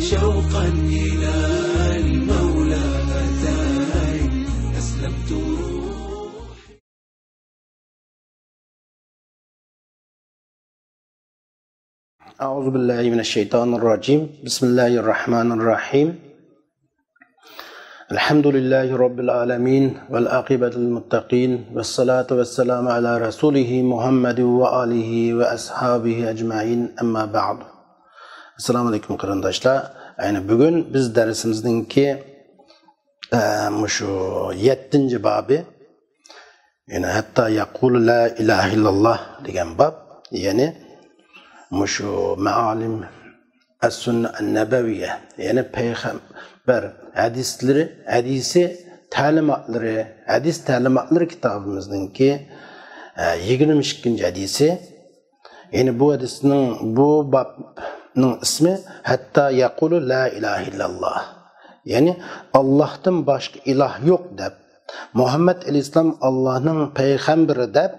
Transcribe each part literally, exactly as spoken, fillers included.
شوقا إلى المولى أتاي. أسلمت روحي. أعوذ بالله من الشيطان الرجيم. بسم الله الرحمن الرحيم. الحمد لله رب العالمين، والعاقبة للمتقين، والصلاة والسلام على رسوله محمد وآله وأصحابه أجمعين، أما بعد. ئەسسالامۇ ئەلەيكۇم قېرىنداشلار. يەنى بۈگۈن بىز دەرسىمىزنىڭكى، ئە، مۇشۇ يەتتىنچى بابى، يەنى ھەتتا يەقۇلۇ لا ئىلاھە ئىللاللا دېگەن باب، يەنى مۇشۇ مائالىم ئەس-سۈننە ئەن-نەبەۋىيە، يەنى پەيغەمبەر ھەدىسلىرى، ھەدىسى تەلىماتلىرى، ھەدىس تەلىماتلىرى كىتابىمىزنىڭكى، ئە، يىگىرمە ئىككىنچى ھەدىسى. يەنى بۇ ھەدىسنىڭ، بۇ بابنىڭ ئىسمى ھەتتا يەقۇلۇ لا ئىلاھە ئىللاللا. يەنى ئاللاھتىن باشقا ئىلاھ يوق دەپ، مۇھەممەد ئەلەيھىسسالام ئاللاھنىڭ پەيغەمبىرى دەپ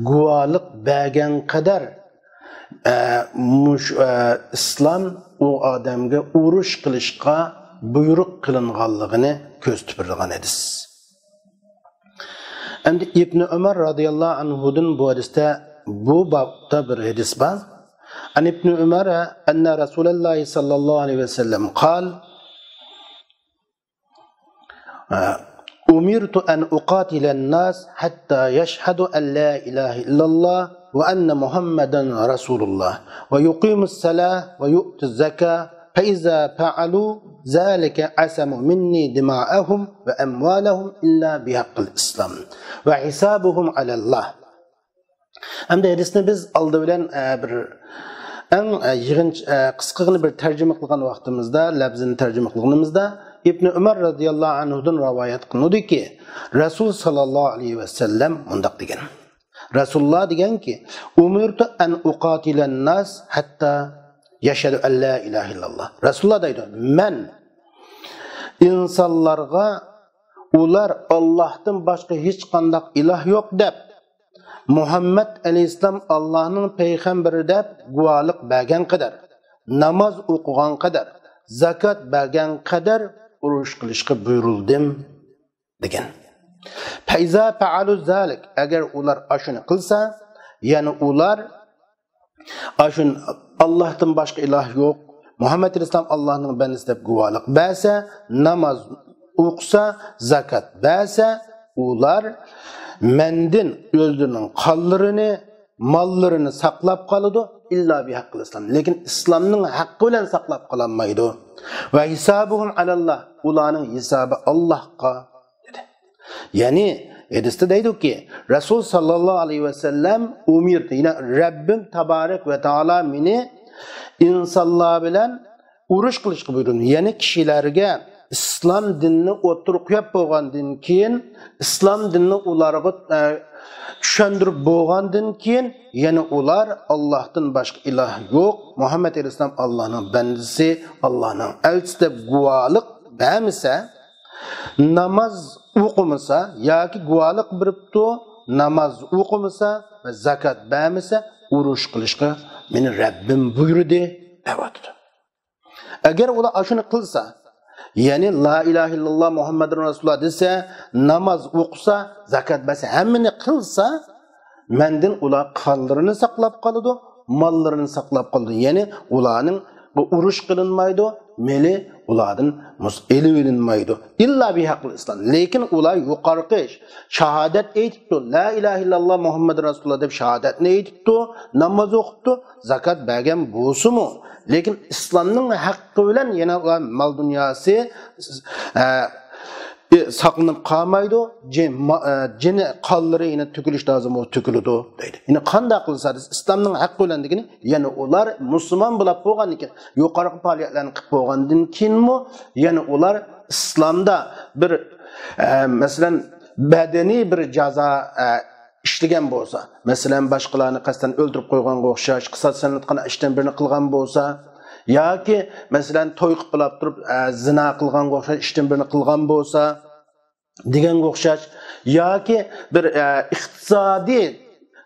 گۇۋاھلىق بەرگەن قەدەر، ئە، مۇش-، ئە، ئىسلام ئۇ ئادەمگە ئۇرۇش قىلىشقا بۇيرۇق قىلىنغانلىقىنى كۆرسىتىپ بېرىدىغان ھەدىس. ئەمدى ئىبنى ئۆمەر رازىياللاھۇ ئەنھۇدىن بۇ ھەدىستە، بۇ بابتا بىر ھەدىس بار. عن ابن عمر أن رسول الله صلى الله عليه وسلم قال، أمرت أن أقاتل الناس حتى يشهدوا أن لا إله إلا الله وأن محمدا رسول الله ويقيموا الصلاة ويؤتوا الزكاة فإذا فعلوا ذلك عصموا مني دماءهم وأموالهم إلا بحق الإسلام وحسابهم على الله. ئەمدى ھەدىسنى بىز ئالدى بىلەن، ئە، بىر ئەڭ، ئە، يىغىنچ-، ئە، قىسقىغىنە بىر تەرجىمە قىلغان ۋاقتىمىزدا، لەپزىنى تەرجىمە قىلغىنىمىزدا، ئىبنى ئۆمەر رازىياللاھۇ ئەنھۇدىن رىۋايەت قىلىنىدۇكى، رەسۇل ساللاللاھۇ ئەلەيھى ۋەسەللەم مۇنداق دېگەن. رەسۇلۇللا دېگەنكى، ئۇمىرتۇ ئەن ئۇقاتىلەن ناس ھەتتا يەشھەدۇ ئەن لا ئىلاھە ئىللاللا. رەسۇلۇللا دەيدۇ، مەن ئىنسانلارغا ئۇلار ئاللاھتىن باشقا ھېچقانداق ئىلاھ يوق دەپ، مۇھەممەد ئەلەيھىسسالام ئاللاھنىڭ پەيغەمبىرى دەپ گۇۋاھلىق بەرگەن قەدەر، ناماز ئوقۇغان قەدەر، زاكات بەرگەن قەدەر ئۇرۇش قىلىشقا بۇيرۇلدىم، دېگەن. فَإِذَا فَعَلُوا ذَلِكَ، ئەگەر ئۇلار ئاشۇنى قىلسا، يەنى ئۇلار ئاشۇ ئاللاھتىن باشقا ئىلاھ يوق، مۇھەممەد ئەلەيھىسسالام ئاللاھنىڭ بەندىسى دەپ گۇۋاھلىق بەرسە، ناماز ئوقۇسا، زاكات بەرسە، ئۇلار مەندىن ئۆزلىرىنىڭ قانلىرىنى، ماللىرىنى ساقلاپ قالىدۇ، ئىللا بىھەققىل ئىسلام. لېكىن ئىسلامنىڭ ھەققى بىلەن ساقلاپ قالالمايدۇ. ۋە ھىسابۇھۇم ئالاللاھ، ئۇلارنىڭ ھېسابى ئاللاھقا، دېدى. يەنى ھەدىستە دەيدۇكى، رەسۇل ساللاللاھۇ ئەلەيھى ۋەسەللەم ئۇمىرتۇ، يەنى رەببىم تابارەك ۋە تائالا مېنى ئىنسانلار بىلەن ئۇرۇش قىلىشقا بۇيرۇدى. يەنى كىشىلەرگە ئىسلام دىنىنى ئوتتۇرىغا قويۇپ بولغاندىن كېيىن، ئىسلام دىنىنى ئۇلارغا، ئە، چۈشەندۈرۈپ بولغاندىن كېيىن، يەنى ئۇلار ئاللاھتىن باشقا ئىلاھ يوق، مۇھەممەد ئەلەيھىسسالام ئاللاھنىڭ بەندىسى، ئاللاھنىڭ ئەلچىسى دەپ گۇۋاھلىق بەرمىسە، ناماز ئوقۇمىسا ياكى گۇۋاھلىق بېرىپتۇ، ناماز ئوقۇمىسا ۋە زاكات بەرمىسە، ئۇرۇش قىلىشقا مېنى رەببىم بۇيرۇدى، دەۋاتىدۇ. ئەگەر ئۇلار ئاشۇنى قىلسا، يەنى لا ئىلاھە ئىللاللا مۇھەممەدۇر رەسۇلۇللا دېسە، ناماز ئوقۇسا، زاكات بەرسە، ھەممىنى قىلسا، مەندىن ئۇلار قانلىرىنى ساقلاپ قالىدۇ، ماللىرىنى ساقلاپ قالىدۇ. يەنى ئۇلارنىڭ بۇ ئۇرۇش قىلىنمايدۇ، مېلى ئۇلاردىن مۇس-، ئېلىۋېلىنمايدۇ. ئىللا بىھەققىل ئىسلام. لېكىن ئۇلار يۇقىرىقى شاھادەت ئېيتىپتۇ، لا ئىلاھە ئىللاللا مۇھەممەد رەسۇلۇللا دەپ شاھادەتنى ئېيتىپتۇ، ناماز ئوقۇپتۇ، زاكات بەرگەن بولسىمۇ، لېكىن ئىسلامنىڭ ھەققى بىلەن يەنە ئۇلار مال دۇنياسى، ئە، ئى، ساقلىنىپ قالمايدۇ، جى-، ما-، ئە، جېنى، قانلىرى يەنە تۆكۈلۈشتە ھازىرمۇ تۆكۈلىدۇ، دەيدۇ. يەنى قانداق قىلسا دېسە، ئىسلامنىڭ ھەققى بىلەن دېگىنى، يەنى ئۇلار مۇسۇلمان بولۇپ بولغاندىن كېيىن، يۇقىرىقى پائالىيەتلەرنى قىلىپ بولغاندىن كېيىنمۇ، يەنى ئۇلار ئىسلامدا بىر، ئە، مەسىلەن، بەدەنىي بىر جازا، ئە، ئىشلىگەن بولسا، مەسىلەن، باشقىلارنى قەستەن ئۆلتۈرۈپ قويغانغا ئوخشاش، قىساس سېلىنىۋاتقان ئىشتىن بىرنى قىلغان بولسا، ياكى، مەسىلەن، توي قىلىپ بولاپ تۇرۇپ، ئە، زىنا قىلغانغا ئوخشاش ئىشتىن بىرنى قىلغان بولسا، دېگەنگە ئوخشاش، ياكى بىر، ئە، ئىقتىسادىي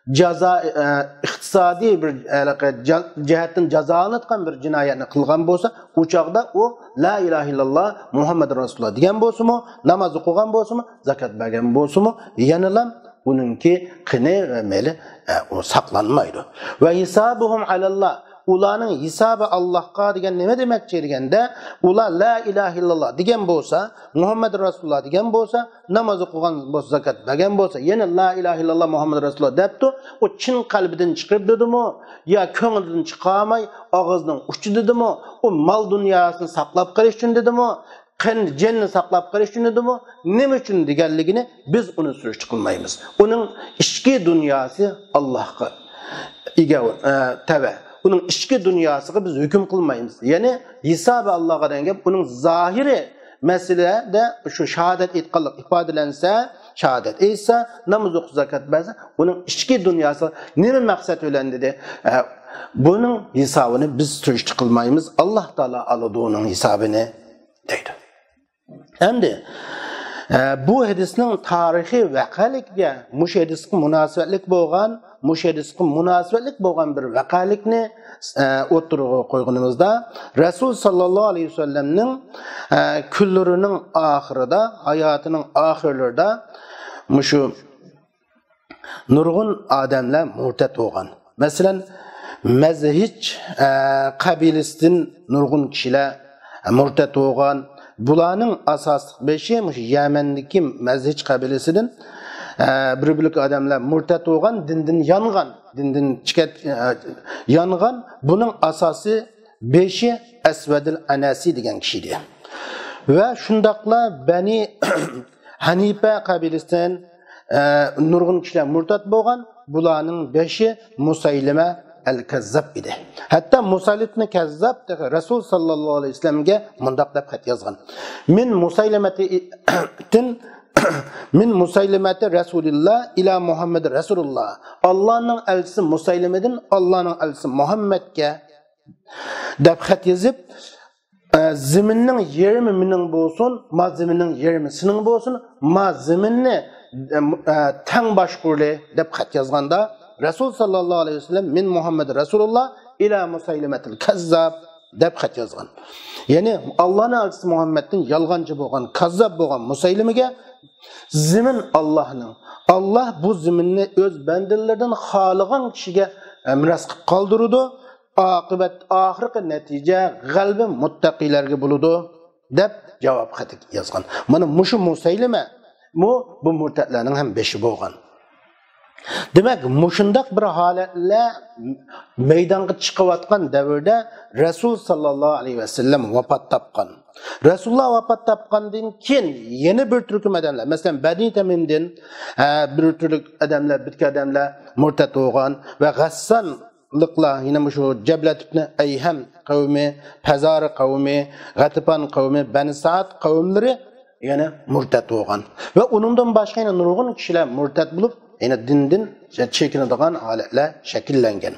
جازا، ئە، ئىقتىسادىي بىر، ھېلىقى جا-، جەھەتتىن جازالىنىدىغان بىر جىنايەتنى قىلغان بولسا، ئۇ چاغدا ئۇ لا ئىلاھە ئىللاللا مۇھەممەدۇر رەسۇلۇللا دېگەن بولسىمۇ، ناماز ئوقۇغان بولسىمۇ، زاكات بەرگەن بولسىمۇ، يەنىلا ئۇنىڭكى قېنى ۋە مېلى، ئە، ئۇ ساقلانمايدۇ. ۋە ھىسابۇھۇم ئالاللا، ئۇلارنىڭ ھېسابى ئاللاھقا دېگەن نېمە دېمەكچى دېگەندە، ئۇلار لا ئىلاھە ئىللاللا دېگەن بولسا، مۇھەممەد رەسۇلۇللا دېگەن بولسا، ناماز ئوقۇغان بولسا، زاكات بەرگەن بولسا، يەنە لا ئىلاھە ئىللاللا مۇھەممەد رەسۇلۇللا دەپتۇ، ئۇ چىن قەلبىدىن چىقىرىپ دېدىمۇ، يا كۆڭلىدىن چىقارماي ئاغزىنىڭ ئۇچى دېدىمۇ، ئۇ مال دۇنياسىنى ساقلاپ قېلىش ئۈچۈن دېدىمۇ، قېنى جېنىنى ساقلاپ قېلىش ئۈچۈن دېدىمۇ، نېمە ئۈچۈن دېگەنلىكىنى بىز ئۇنى سۈرۈشتە قىلمايمىز. ئۇنىڭ ئىچكى دۇنياسى ئاللاھقا ئىگە، ئە، تەۋە. ئۇنىڭ ئىچكى دۇنياسىغا بىز ھۆكۈم قىلمايمىز. يەنى ھېسابى ئاللاھقا دېگەن گەپ، ئۇنىڭ زاھىرى مەسىلىدە شۇ شاھادەت ئېيتقانلىق ئىپادىلەنسە، شاھادەت ئېيتسا، ناماز ئوقۇسا، زاكات بەرسە، ئۇنىڭ ئىچكى دۇنياسى نېمە مەقسەت بىلەن دېدى؟ ئە، بۇنىڭ ھېسابىنى بىز سۈرۈشتە قىلمايمىز، ئاللاھ تائالا ئالىدۇ ئۇنىڭ ھېسابىنى، دەيدۇ. ئەمدى، ئە، بۇ ھەدىسنىڭ تارىخىي ۋەقەلىكىگە، مۇشۇ ھەدىسقا مۇناسىۋەتلىك بولغان، مۇشۇ ھەدىسقا مۇناسىۋەتلىك بولغان بىر ۋەقەلىكنى، ئە، ئوتتۇرىغا قويغىنىمىزدا، رەسۇل ساللاللاھۇ ئەلەيھى ۋەسەللەمنىڭ، ئە، كۈنلىرىنىڭ ئاخىرىدا، ھاياتىنىڭ ئاخىرلىرىدا مۇشۇ نۇرغۇن ئادەملەر مۇرتەت بولغان. مەسىلەن، مەزھىج، ئە، قەبىلىسىدىن نۇرغۇن كىشىلەر مۇرتەت بولغان. بۇلارنىڭ ئاساسلىق بېشى مۇشۇ يەمەندىكى مەزھىج قەبىلىسىدىن، ئە، بىر بۆلەك ئادەملەر مۇرتەت بولغان، دىندىن يانغان، دىندىن چىقىپ، ئە، يانغان. بۇنىڭ ئاساسىي بېشى ئەسۋەدىل ئەنەسى دېگەن كىشى ئىدى. ۋە شۇنداقلا بەنى ھەنىپە قەبىلىسىدىن، ئە، نۇرغۇن كىشىلەر مۇرتەت بولغان. بۇلارنىڭ بېشى مۇسەيلىمە ئەل كەززاب ئىدى. ھەتتا مۇسەيلىمە كەززاب تېخى رەسۇل ساللاللاھۇ ئەلەيھى ۋەسەللەمگە مۇنداق دەپ خەت يازغان: من مسيلمة، من مسيلمة رسول الله إلى محمد رسول الله. ئاللانىڭ ئەلچىسى مۇسەيلىمىدىن ئاللانىڭ ئەلچىسى مۇھەممەدكە دەپ خەت يېزىپ، ئە، زېمىننىڭ يېرىمى مېنىڭ بولسۇن، ما زېمىننىڭ يېرىمى سېنىڭ بولسۇن، ما زېمىننى، ئە، ئە، تەڭ باشقۇرلى دەپ خەت يازغاندا، رەسۇل ساللاللاھۇ ئەلەيھى ۋەسەللەم من مۇھەممەد رەسۇلۇللا ئىلە مۇسەيلىمەتىل كەززاب دەپ خەت يازغان. يەنى ئاللانىڭ ئەلچىسى مۇھەممەدتىن يالغانچى بولغان، كاززاب بولغان مۇسەيلىمىگە زېمىن ئاللاھنىڭ، ئاللاھ بۇ زېمىننى ئۆز بەندىلىرىدىن خالىغان كىشىگە، ئە، مىراس قىلىپ قالدۇرىدۇ. ئاقىۋەت، ئاخىرقى نەتىجە، غەلىبە مۇتتەقىيلەرگە بولىدۇ، دەپ جاۋاب خەت يازغان. مانا مۇشۇ مۇسەيلىمە، مۇ-، بۇ مۇرتەتلەرنىڭ ھەم بېشى بولغان. دېمەك، مۇشۇنداق بىر ھالەتلەر مەيدانغا چىقىۋاتقان دەۋردە رەسۇل ساللاللاھۇ ئەلەيھى ۋەسەللەم ۋاپات تاپقان. رەسۇلۇللا ۋاپات تاپقاندىن كېيىن يەنە بىر تۈركۈم ئادەملەر، مەسىلەن، بەنى تەمىمدىن، ئە، بىر تۈرلۈك ئادەملەر، بىر ئادەملەر مۇرتەت بولغان ۋە غەسسانلىقلار، يەنە مۇشۇ جەبلەت ئىبنى ئەيھەم قەۋمى، پەزارە قەۋمى، غەتىپان قەۋمى، بەنى سەئد قەۋملىرى يەنە مۇرتەت بولغان. ۋە ئۇنىڭدىن باشقا يەنە نۇرغۇن كىشىلەر مۇرتەت بولۇپ، يەنە دىندىن چېكىنىدىغان ھالەتلەر شەكىللەنگەن.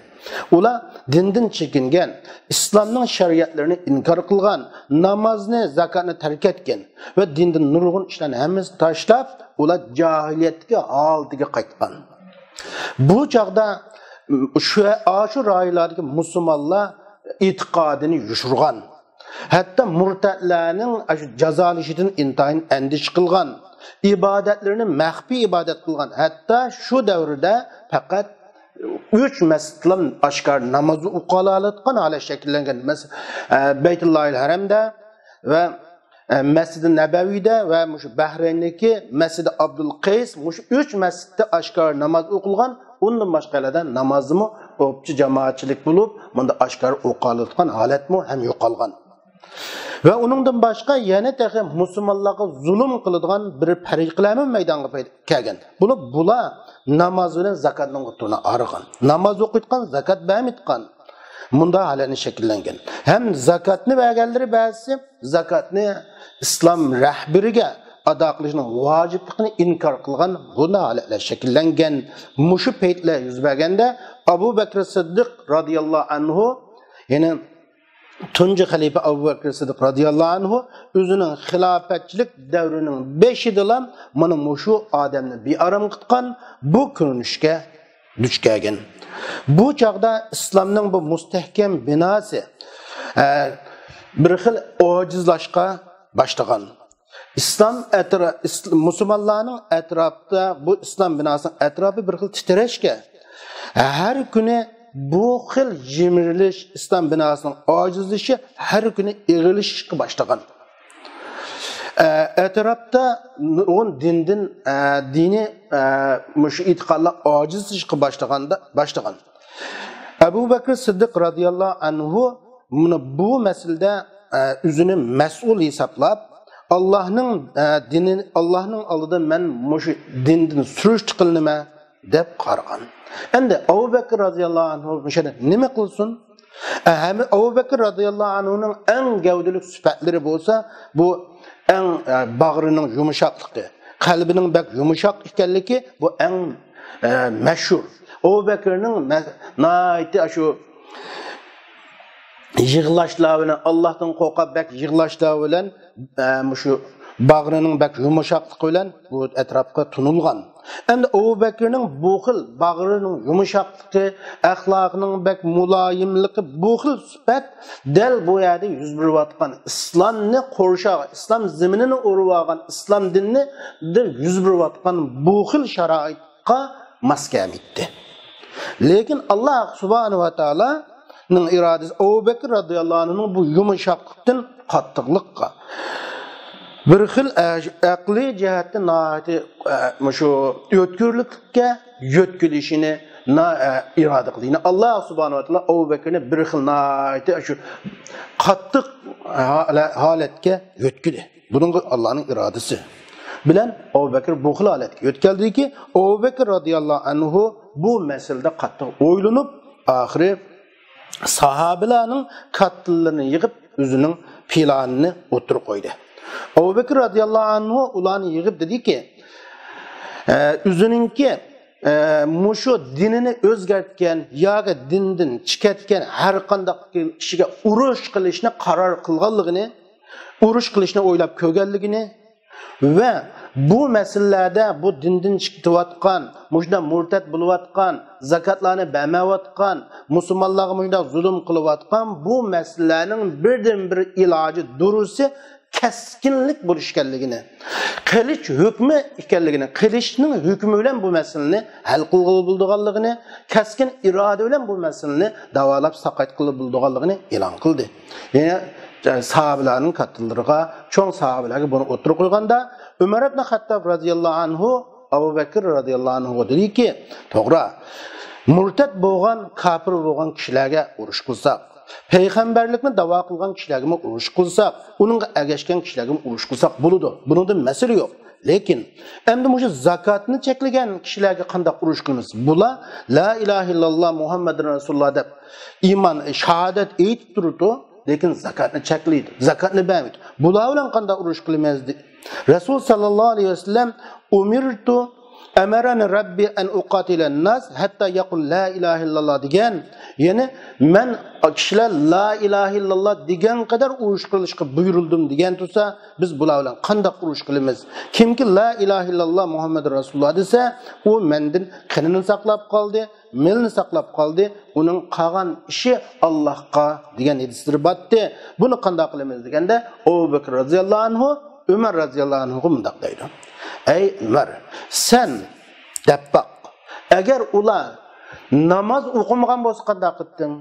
ئۇلار دىندىن چېكىنگەن، ئىسلامنىڭ شەرىئەتلىرىنى ئىنكار قىلغان، نامازنى، زاكاتنى تەرك ئەتكەن ۋە دىندىن نۇرغۇن ئىشلارنى ھەممىسىنى تاشلاپ، ئۇلار جاھىلىيەتتىكى ھالىتىگە قايتقان. بۇ چاغدا شۇ، ئاشۇ رايونلاردىكى مۇسۇلمانلار ئېتىقادىنى يوشۇرغان. ھەتتا مۇرتەتلەرنىڭ ئاشۇ جازالىشىدىن ئىنتايىن ئەندىشە قىلغان، ئىبادەتلىرىنى مەخپىي ئىبادەت قىلغان، ھەتتا شۇ دەۋردە پەقەت ئۈچ مەسچىتلا ئاشكارا ناماز ئوقۇلالايدىغان ھالەت شەكىللەنگەن. مەس-، ئە، بەيتۇللاھىل ھەرەمدە ۋە، ئە، مەسچىدى نەبەۋىدە ۋە مۇشۇ بەھرەيندىكى مەسچىدى ئابدۇل قەيس، مۇشۇ ئۈچ مەسچىتتە ئاشكارا ناماز ئوقۇلغان. ئۇندىن باشقا يەرلەردە نامازمۇ ئوپچە جامائەتچىلىك بولۇپ، مۇندا ئاشكارا ئوقۇلىدىغان ھالەتمۇ ھەم يوقالغان. ۋە ئۇنىڭدىن باشقا يەنە تېخى مۇسۇلمانلارغا زۇلۇم قىلىدىغان بىر پەرىقىلەرمۇ مەيدانغا پەي-، كەلگەن. بولۇپ، بۇلار ناماز بىلەن زاكاتنىڭ ئوتتۇرىنى ئايرىغان. ناماز ئوقۇيدىغان، زاكات بەرمەيدىغان. مۇنداق ھالەتنى شەكىللەنگەن. ھەم زاكاتنى بەرگەنلىرى بەزىسى زاكاتنى ئىسلام رەھبىرىگە ئادا قىلىشنىڭ ۋاجىپلىقىنى ئىنكار قىلغان بۇنداق ھالەتلەر شەكىللەنگەن. مۇشۇ پەيتلەر يۈز بەرگەندە ئەبۇ بەكرى سىددىق رازىياللاھۇ ئەنھۇ، يەنى تۇنجى خەلىپە ئەبۇ بەكرى سىددىق رازىياللاھۇ ئەنھۇ ئۆزىنىڭ خىلاپەتچىلىك دەۋرىنىڭ بېشىدىلا مانا مۇشۇ ئادەمنى بىئارام قىلغان، بۇ كۆرۈنۈشكە دۇچ كەلگەن. بۇ چاغدا ئىسلامنىڭ بۇ مۇستەھكەم بىناسى، ئە، بىر خىل ئاجىزلاشقا باشلىغان. ئىسلام ئەترا-، ئىس-، مۇسۇلمانلارنىڭ ئەتراپىدا، بۇ ئىسلام بىناسىنىڭ ئەتراپى بىر خىل تىترەشكە، ھەر كۈنى بۇ خىل يىمىرىلىش، ئىسلام بىناسىنىڭ ئاجىزلىشىشى ھەر كۈنى ئېغىرلىشىشقا باشلىغان. ئە، ئەتراپتا نۇرغۇن دىندىن، ئە، دىنىي، ئە، مۇشۇ ئېتىقادلار ئاجىزلىشىشقا باشلىغاندا، باشلىغان. ئەبۇ بەكرى سىددىق رازىياللاھۇ ئەنھۇ مۇنى بۇ مەسىلىدە، ئە، ئۆزىنى مەسئۇل ھېسابلاپ، ئاللاھنىڭ، ئە، دىنى، ئاللاھنىڭ ئالدىدا مەن مۇشۇ دىندىن سۈرۈشتە قىلىنىمەن دەپ قارىغان. ئەمدى ئەبۇ بەكرى رازىياللاھۇ ئەنھۇ مۇشۇ يەردە نېمە قىلسۇن؟ ئە، ھەم ئەبۇ بەكرى رازىياللاھۇ ئەنھۇنىڭ ئەڭ گەۋدىلىك سۈپەتلىرى بولسا، بۇ ئەڭ، ئە، باغرىنىڭ يۇمشاقلىقى، قەلبىنىڭ بەك يۇمشاق ئىكەنلىكى، بۇ ئەڭ، ئە، مەشھۇر. ئەبۇ بەكرىنىڭ مە-، ناھايىتى شۇ يىغلاشلار بىلەن، ئاللاھتىن قورقۇپ بەك يىغلاشلار بىلەن، ئە، مۇشۇ باغرىنىڭ بەك يۇمشاقلىقى بىلەن بۇ ئەتراپقا تونۇلغان. ئەمدى ئەبۇ بەكرىنىڭ بۇ خىل باغرىنىڭ يۇمشاقلىقى، ئەخلاقىنىڭ بەك مۇلايىملىقى، بۇ خىل سۈپەت دەل بۇ يەردە يۈز بېرىۋاتقان ئىسلامنى قورشاپ، ئىسلام زېمىنىنى ئورۇۋالغان ئىسلام دىنىدا يۈز بېرىۋاتقان بۇ خىل شارائىت قا ماس كەلمەيتتى. لېكىن ئاللا سۇبھانەھۇ ۋە تائالانىڭ ئىرادىسى ئەبۇ بەكرى رازىياللاھۇ ئەنھۇنىڭ بۇ يۇمشاقلىقتىن قاتتىقلىققا، بىر خىل ئە-، ئەقلىي جەھەتتىن ناھايىتى، ئە، مۇشۇ ئۆتكۈرلۈككە يۆتكىلىشىنى نا-، ئە، ئىرادە قىلدى. يەنى ئاللا سۇبھانەھۇ ۋە تائالا ئەبۇ بەكرىنى بىر خىل ناھايىتى شۇ قاتتىق ھالە-، ھالەتكە يۆتكىدى. بۇنىڭغا ئاللانىڭ ئىرادىسى بىلەن ئەبۇ بەكرى بۇ خىل ھالەتكە يۆتكەلدىكى، ئەبۇ بەكرى رازىياللاھۇ ئەنھۇ بۇ مەسىلىدە قاتتىق ئويلىنىپ، ئاخىرى ساھابىلەرنىڭ كاتتىلىرىنى يىغىپ، ئۆزىنىڭ پىلانىنى ئوتتۇرىغا قويدى. ئەبۇ بەكرى رازىياللاھۇ ئەنھۇ ئۇلارنى يىغىپ دېدىكى، ئە، ئۆزىنىڭكى، ئە، مۇشۇ دىنىنى ئۆزگەرتكەن ياكى دىندىن چىقەتكەن ھەر قانداق كىشىگە ئۇرۇش قىلىشنى قارار قىلغانلىقىنى، ئۇرۇش قىلىشنى ئويلاپ كۆرگەنلىكىنى ۋە بۇ مەسىلىلەردە بۇ دىندىن چىقىۋاتقان، مۇشۇنداق مۇرتەت بولۇۋاتقان، زاكاتلارنى بەرمەيۋاتقان، مۇسۇلمانلارغا مۇشۇنداق زۇلۇم قىلىۋاتقان بۇ مەسىلىلەرنىڭ بىردىنبىر ئىلاجى، دۇرۇسى كەسكىنلىك بولۇش ئىكەنلىكىنى، قىلىچ ھۆكمى ئىكەنلىكىنى، قىلىچنىڭ ھۆكمى بىلەن بۇ مەسىلىنى ھەل قىلغىلى بولىدىغانلىقىنى، كەسكىن ئىرادە بىلەن بۇ مەسىلىنى داۋالاپ ساقايتقىلى بولىدىغانلىقىنى ئېلان قىلدى. يەنە ساھابىلەرنىڭ كاتتىلىرىغا، چوڭ ساھابىلەرگە بۇنى ئوتتۇرىغا قويغاندا، ئۆمەر ئىبن خەتتاب رازىياللاھۇ ئەنھۇ ئەبۇ بەكىر رازىياللاھۇ ئەنھۇغا دېدىكى، توغرا، مۇرتەت بولغان، كاپىر بولغان كىشىلەرگە ئۇرۇش قىلساق، پەيغەمبەرلىكنى داۋا قىلغان كىشىلەرگىمۇ ئۇرۇش قىلساق، ئۇنىڭغا ئەگەشكەن كىشىلەرگىمۇ ئۇرۇش قىلساق بولىدۇ. بۇنىڭدا مەسىلە يوق. لېكىن ئەمدى مۇشۇ زاكاتنى چەكلىگەن كىشىلەرگە قانداق ئۇرۇش قىلىمىز؟ بۇلار لا ئىلاھە ئىللاللا مۇھەممەدۇر رەسۇلۇللا دەپ ئىمان، شاھادەت ئېيتىپ تۇرىدۇ، لېكىن زاكاتنى چەكلەيدۇ، زاكاتنى بەرمەيدۇ. بۇلار بىلەن قانداق ئۇرۇش قىلىمىز؟ دېدى. رەسۇل ساللاللاھۇ ئەلەيھى ۋەسەللەم، ئۇمىرتۇ، ئەمەرەنى رەببى ئەن ئۇقاتىلەن ناس ھەتتا يەقۇل لا ئىلاھە ئىللاللا دېگەن. يەنى مەن كىشىلەر لا ئىلاھە ئىللاللا دېگەن قەدەر ئۇرۇش قىلىشقا بۇيرۇلدۇم دېگەن تۇرسا، بىز بۇلار بىلەن قانداق ئۇرۇش قىلىمىز؟ كىمكى لا ئىلاھە ئىللاللا مۇھەممەدۇر رەسۇلۇللا دېسە، ئۇ مەندىن قېنىنى ساقلاپ قالدى، مېلىنى ساقلاپ قالدى، ئۇنىڭ قالغان ئىشى ئاللاھقا دېگەن ھەدىسلىرى بارتتى. بۇنى قانداق قىلىمىز دېگەندە، ئەبۇ بەكرى رازىياللاھۇ ئەنھۇ ئۆمەر رازىياللاھۇ ئەنھۇغا مۇنداق دەيدۇ، ئەي ئۆمەر، سەن دەپ باق، ئەگەر ئۇلار ناماز ئوقۇمىغان بولسا قانداق قىلدىڭ؟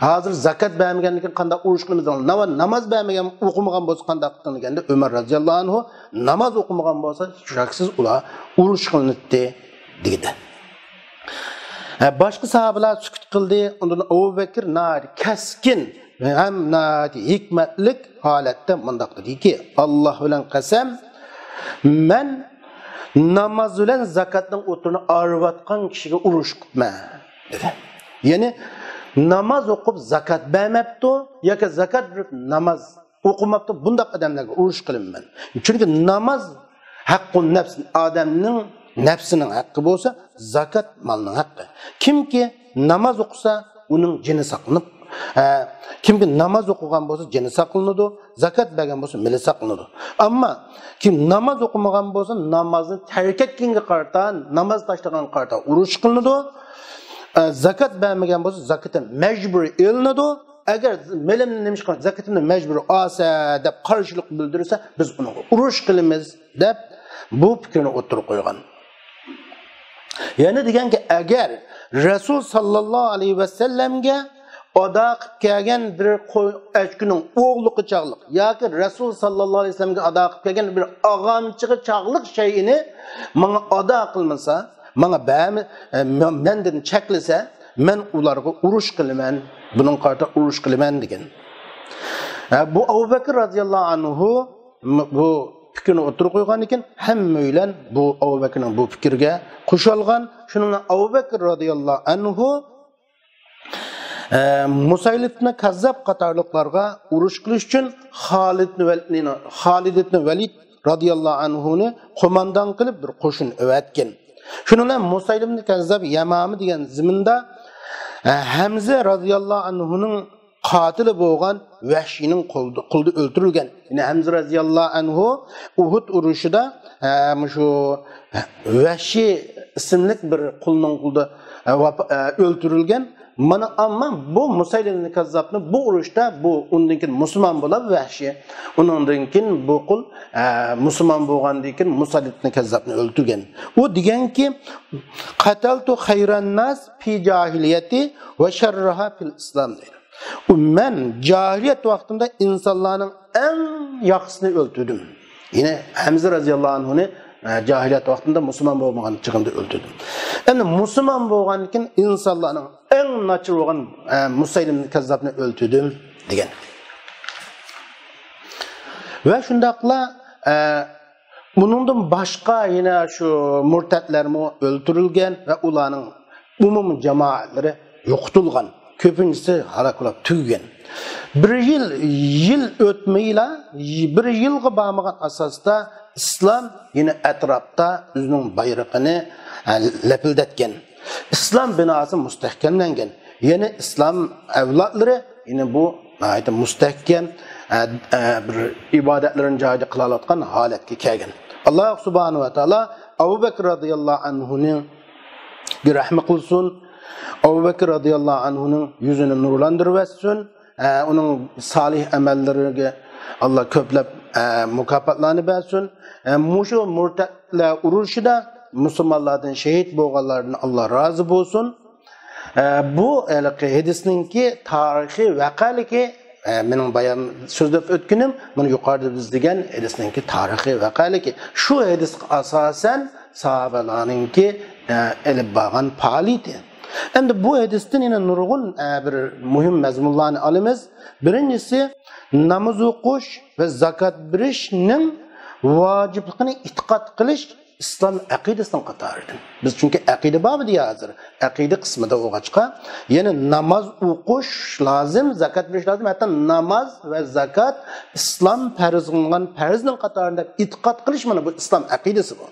ھازىر زاكات بەرمىگەندىن كېيىن قانداق ئۇرۇش قىلىمىز؟ ناما-، ناماز بەرمىگەن، ئوقۇمىغان بولسا قانداق قىلدىڭ دېگەندە، ئۆمەر رازىياللاھۇ ئەنھۇ، ناماز ئوقۇمىغان بولسا شەكسىز ئۇلار ئۇرۇش قىلىناتتى دېدى. ھە، باشقا ساھابىلەر سۈكۈت قىلدى. ئۇندىن ئەبۇ بەكرى ناھايىتى كەسكىن ھەم ناھايىتى ھېكمەتلىك ھالەتتە مۇنداق دېدىكى، ئاللا بىلەن قەسەم، مەن ناماز بىلەن زاكاتنىڭ ئوتتۇرىنى ئايرىۋاتقان كىشىگە ئۇرۇش قىپمەن دېدى. يەنى ناماز ئوقۇپ زاكات بەرمەپتۇ ياكى زاكات بېرىپ ناماز ئوقۇماپتۇ، بۇنداق ئادەملەرگە ئۇرۇش قىلىمەن. چۈنكى ناماز ھەققۇ نەپس، ئادەمنىڭ نەپسىنىڭ ھەققى بولسا، زاكات مالنىڭ ھەققى. كىمكى ناماز ئوقۇسا، ئۇنىڭ جېنى ساقلىنىپ، ئە، كىمكى ناماز ئوقۇغان بولسا، جېنى ساقلىنىدۇ، زاكات بەرگەن بولسا، مېلى ساقلىنىدۇ. ئەمما كىم ناماز ئوقۇمىغان بولسا، نامازنى تەرك ئەتكەنگە قارىتا، ناماز تاشلىغانغا قارىتا ئۇرۇش قىلىنىدۇ. ئە، زاكات بەرمىگەن بولسا، زاكىتى مەجبۇرىي ئېلىنىدۇ. ئەگەر مېلىمنى نېمە ئىش قىلغان، زاكىتىمنى مەجبۇرىي ئالسا دەپ قارشىلىق بىلدۈرسە، بىز ئۇنىڭغا ئۇرۇش قىلىمىز دەپ بۇ پىكىرنى ئوتتۇرىغا قويغان. يەنە دېگەنكى، ئەگەر رەسۇل ساللاللاھۇ ئەلەيھى ۋەسەللەمگە ئادا قىلىپ كەلگەن بىر قوي ئەچكىنىڭ ئوغلىقى چاغلىق ياكى رەسۇل ساللاللاھۇ ئەلەيھى ۋەسەللەمگە ئادا قىلىپ كەلگەن بىر ئاغامچىغا چاغلىق شەيئىنى ماڭا ئادا قىلمىسا، ماڭا بەرمە-، ئە، مەندىن چەكلىسە، مەن ئۇلارغا ئۇرۇش قىلىمەن، بۇنىڭغا قارىتا ئۇرۇش قىلىمەن دېگەن. ئە، بۇ ئەبۇ بەكىر رازىياللاھۇ ئەنھۇ بۇ پىكىرنى ئوتتۇرىغا قويغاندىن كېيىن، ھەممەيلەن بۇ ئەبۇ بەكرىنىڭ بۇ پىكرىگە قوشۇلغان. شۇنىڭ بىلەن ئەبۇ بەكىر رازىياللاھۇ ئەنھۇ، ئە، مۇسەيلىمە كەززاب قاتارلىقلارغا ئۇرۇش قىلىش ئۈچۈن خالىد ئىبن ۋەلىدنى، خالىد ئىبن ۋەلىد رازىياللاھۇ ئەنھۇنى قوماندان قىلىپ بىر قوشۇن ئەۋەتكەن. شۇنىڭ بىلەن مۇسەيلىمە كەززاب يەمامە دېگەن زېمىندا، ئە، ھەمزە رازىياللاھۇ ئەنھۇنىڭ قاتىلى بولغان ۋەھشىينىڭ قولىدا، قولىدا ئۆلتۈرۈلگەن. يەنى ھەمزە رازىياللاھۇ ئەنھۇ ئۇھۇد ئۇرۇشىدا، ئە، مۇشۇ ۋەھشىي ئىسىملىك بىر قۇلنىڭ قولىدا، ئە، ۋاپا-، ئە، ئۆلتۈرۈلگەن. مانا، ئەمما بۇ مۇسەيلىمە كەززابنى بۇ ئۇرۇشتا، بۇ ئۇندىن كېيىن مۇسۇلمان بولا ۋەھشىي. ئۇنىڭدىن كېيىن بۇ قۇل، ئە، مۇسۇلمان بولغاندىن كېيىن مۇسەيلىمە كەززابنى ئۆلتۈرگەن. ئۇ دېگەنكى، قەتەلتۇ خەيرەن ناس پى جاھىلىيەتى ۋە شەررىھا پىل ئىسلام دەيدۇ. ئۇ، مەن جاھىلىيەت ۋاقتىمدا ئىنسانلارنىڭ ئەڭ ياخشىسىنى ئۆلتۈردۈم. يەنى ھەمزە رازىياللاھۇ ئەنھۇنى، ئە، جاھىلىيەت ۋاقتىمدا مۇسۇلمان بولمىغان چېغىمدا ئۆلتۈردۈم. ئەمدى مۇسۇلمان بولغاندىن كېيىن ئىنسانلارنىڭ ئەڭ ناچار بولغان، ئە، مۇسەيلىمە كەززابنى ئۆلتۈردۈم دېگەن. ۋە شۇنداقلا، ئە، بۇنىڭدىن باشقا يەنە شۇ مۇرتەتلەرمۇ ئۆلتۈرۈلگەن ۋە ئۇلارنىڭ ئومۇمىي جامائەتلىرى يوقىتىلغان، كۆپىنچىسى ھالاك بولۇپ تۈگىگەن. بىر يىل، يىل ئۆتمەيلا، بىر يىلغا بارمىغان ئاساستا ئىسلام يەنە ئەتراپتا ئۆزىنىڭ بايرىقىنى، ئە، لەپىلدەتكەن. ئىسلام بىناسى مۇستەھكەملەنگەن. يەنى ئىسلام ئەۋلادلىرى يەنە بۇ ناھايىتى مۇستەھكەم، ئە، ئە، بىر ئىبادەتلىرىنى جايىدا قىلالايدىغان ھالەتكە كەلگەن. ئاللا سۇبھانەھۇ ۋە تائالا ئەبۇ بەكىر رازىياللاھۇ ئەنھۇنىڭ رەھمى قىلسۇن. ئەبۇ بەكىر رازىياللاھۇ ئەنھۇنىڭ يۈزىنى نۇرلاندۇرۇۋەتسۇن. ئە، ئۇنىڭ سالىھ ئەمەللىرىگە ئاللا كۆپلەپ، ئە، مۇكاپاتلارنى بەرسۇن. ئە، مۇشۇ مۇرتەتلەر ئۇرۇشىدا مۇسۇلمانلاردىن شېھىت بولغانلاردىن ئاللا رازى بولسۇن. ئە، بۇ ھېلىقى ھەدىسنىڭكى تارىخىي ۋەقەلىكى، ئە، مېنىڭ بايام سۆزلەپ ئۆتكىنىم، مۇنۇ يۇقىرىدا بىز دېگەن ھەدىسنىڭكى تارىخىي ۋەقەلىكى. شۇ ھەدىسقا ئاساسەن ساھابىلەرنىڭكى، ئە، ئېلىپ بارغان پائالىيىتى. ئەمدى بۇ ھەدىستىن يەنە نۇرغۇن، ئە، بىر مۇھىم مەزمۇنلارنى ئالىمىز. بىرىنچىسى، ناماز ئوقۇش ۋە زاكات بېرىشنىڭ ۋاجىپلىقىنى ئېتىقاد قىلىش ئىسلام ئەقىدىسىنىڭ قاتارىدىن. بىز چۈنكى ئەقىدە بابىدا ھازىر، ئەقىدە قىسمىدا بولغاچقا، يەنە ناماز ئوقۇش لازىم، زاكات بېرىش لازىم، ھەتتا ناماز ۋە زاكات ئىسلام پەرز قىلىنغان پەرزنىڭ قاتارىدا دەپ ئېتىقاد قىلىش، مانا بۇ ئىسلام ئەقىدىسى بۇ.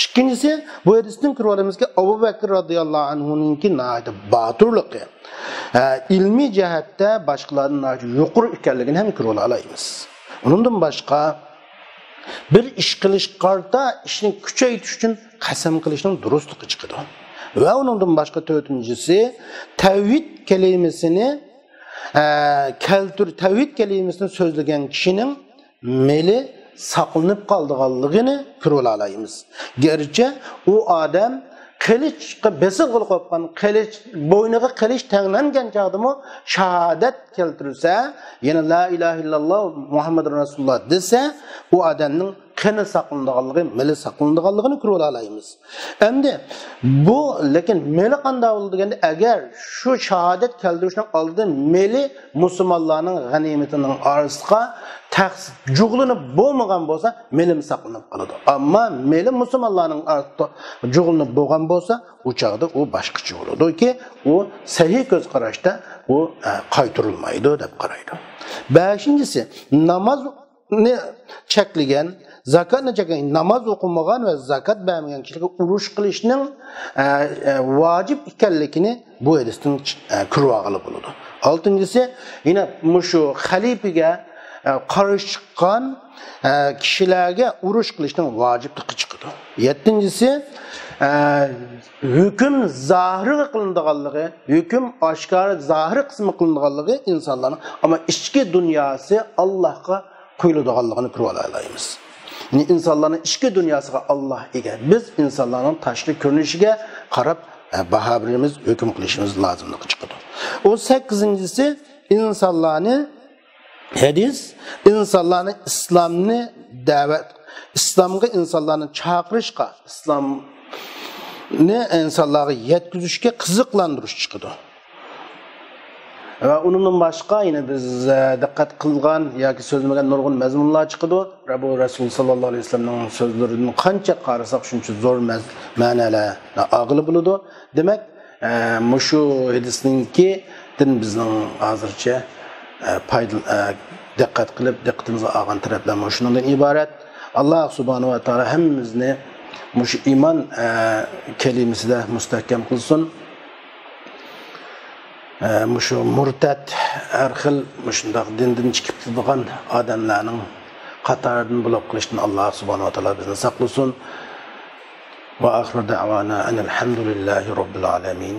ئىككىنچىسى، بۇ ھەدىستىن كۆرۈۋالىمىزكى، ئەبۇ بەكىر رازىياللاھۇ ئەنھۇنىڭكى ناھايىتى باتۇرلۇقى، ئە، ئىلمىي جەھەتتە باشقىلاردىن ناھايىتى يۇقىرى ئىكەنلىكىنى ھەم كۆرۈۋالالايمىز. ئۇنىڭدىن باشقا، بىر ئىش قىلىشقا قارىتا ئىشنى كۈچەيتىش ئۈچۈن قەسەم قىلىشنىڭ دۇرۇسلۇقى چىقىدۇ. ۋە ئۇنىڭدىن باشقا تۆتىنچىسى، تەۋھىد كەلىمىسىنى، ئە، كەلتۈر-، تەۋھىد كەلىمىسىنى سۆزلىگەن كىشىنىڭ مېلى ساقلىنىپ قالىدىغانلىقىنى كۆرۈۋالالايمىز. گەرچە ئۇ ئادەم قىلىچقا بېسىلغىلى قوپقان، قىلىچ، بوينىغا قىلىچ تەڭلەنگەن چاغدىمۇ شاھادەت كەلتۈرسە، يەنى لا ئىلاھە ئىللاللا مۇھەممەدۇر رەسۇلۇللا دېسە، ئۇ ئادەمنىڭ قېنى ساقلىنىدىغانلىقى، مېلى ساقلىنىدىغانلىقىنى كۆرۈۋالالايمىز. ئەمدى بۇ، لېكىن مېلى قانداق بولىدۇ دېگەندە، ئەگەر شۇ شاھادەت كەلتۈرۈشنىڭ ئالدىدا مېلى مۇسۇلمانلارنىڭ غەنىيمىتىنىڭ ئارىسىغا تەقس-، جۇغلىنىپ بولمىغان بولسا، مېلىمۇ ساقلىنىپ قالىدۇ. ئەمما مېلى مۇسۇلمانلارنىڭ ئارىسىدا جۇغلىنىپ بولغان بولسا، ئۇ چاغدا ئۇ باشقىچە بولىدۇكى، ئۇ سەھىھ كۆز قاراشتا ئۇ، ئە، قايتۇرۇلمايدۇ دەپ قارايدۇ. بەشىنچىسى، ناماز نى چەكلىگەن، زاكاتنى چەكلىگەن، ناماز ئوقۇمىغان ۋە زاكات بەرمىگەن كىشىلەرگە ئۇرۇش قىلىشنىڭ، ئە، ئە، ۋاجىپ ئىكەنلىكىنى بۇ ھەدىستىن، ئە، كۆرۈۋالغىلى بولىدۇ. ئالتىنچىسى، يەنە مۇشۇ خەلىپىگە، ئە، قارشى چىققان، ئە، كىشىلەرگە ئۇرۇش قىلىشنىڭ ۋاجىپلىقى چىقىدۇ. يەتتىنچىسى، ئە، ھۆكۈم زاھىرغا قىلىنىدىغانلىقى، ھۆكۈم ئاشكارا زاھىر قىسمى قىلىنىدىغانلىقى ئىنسانلارنىڭ، ئەمما ئىچكى دۇنياسى ئاللاھقا قويۇلىدىغانلىقىنى كۆرۈۋالالايمىز. يەنى ئىنسانلارنىڭ ئىچكى دۇنياسىغا ئاللاھ ئىگە. بىز ئىنسانلارنىڭ تاشقى كۆرۈنۈشىگە قاراپ، ئە، باھا بېرىمىز، ھۆكۈم قىلىشىمىز لازىملىقى چىقىدۇ. ئون سەككىزىنچىسى، ئىنسانلارنى، ھەدىس، ئىنسانلارنى ئىسلامنى دەۋەت، ئىسلامغا ئىنسانلارنى چاقىرىشقا، ئىسلامنى ئىنسانلارغا يەتكۈزۈشكە قىزىقلاندۇرۇش چىقىدۇ. ۋە ئۇنىڭدىن باشقا يەنە بىز، ئە، دىققەت قىلغان ياكى سۆزلىمىگەن نۇرغۇن مەزمۇنلار چىقىدۇ. رەبۇ رەسۇل ساللاللاھۇ ئەلەيھى ۋەسەللەمنىڭ سۆزلىرىدىن قانچە قارىساق، شۇنچە زور مەز-، مەنىلەرنى ئالغىلى بولىدۇ. دېمەك، ئە، مۇشۇ ھەدىسنىڭكىدىن بىزنىڭ ھازىرچە، ئە، پايدىل-، ئە، دىققەت قىلىپ، دىققىتىمىزگە ئالغان تەرەپلەر مۇشۇنىڭدىن ئىبارەت. ئاللاھ سۇبھانەھۇ ۋە تائالا ھەممىمىزنى مۇشۇ ئىمان، ئە، كەلىمىسىدە مۇستەھكەم قىلسۇن. ئە، مۇشۇ مۇرتەت، ھەر خىل مۇشۇنداق دىندىن چىقىپ كېتىدىغان ئادەملەرنىڭ قاتارىدىن بولۇپ قېلىشتىن ئاللاھ سۇبھانەھۇ ۋە تائالا بىزنى ساقلىسۇن. ۋە ئاخىر دەۋانا ئەنىل ھەمدۇلىللاھى رەببىل ئالەمىن.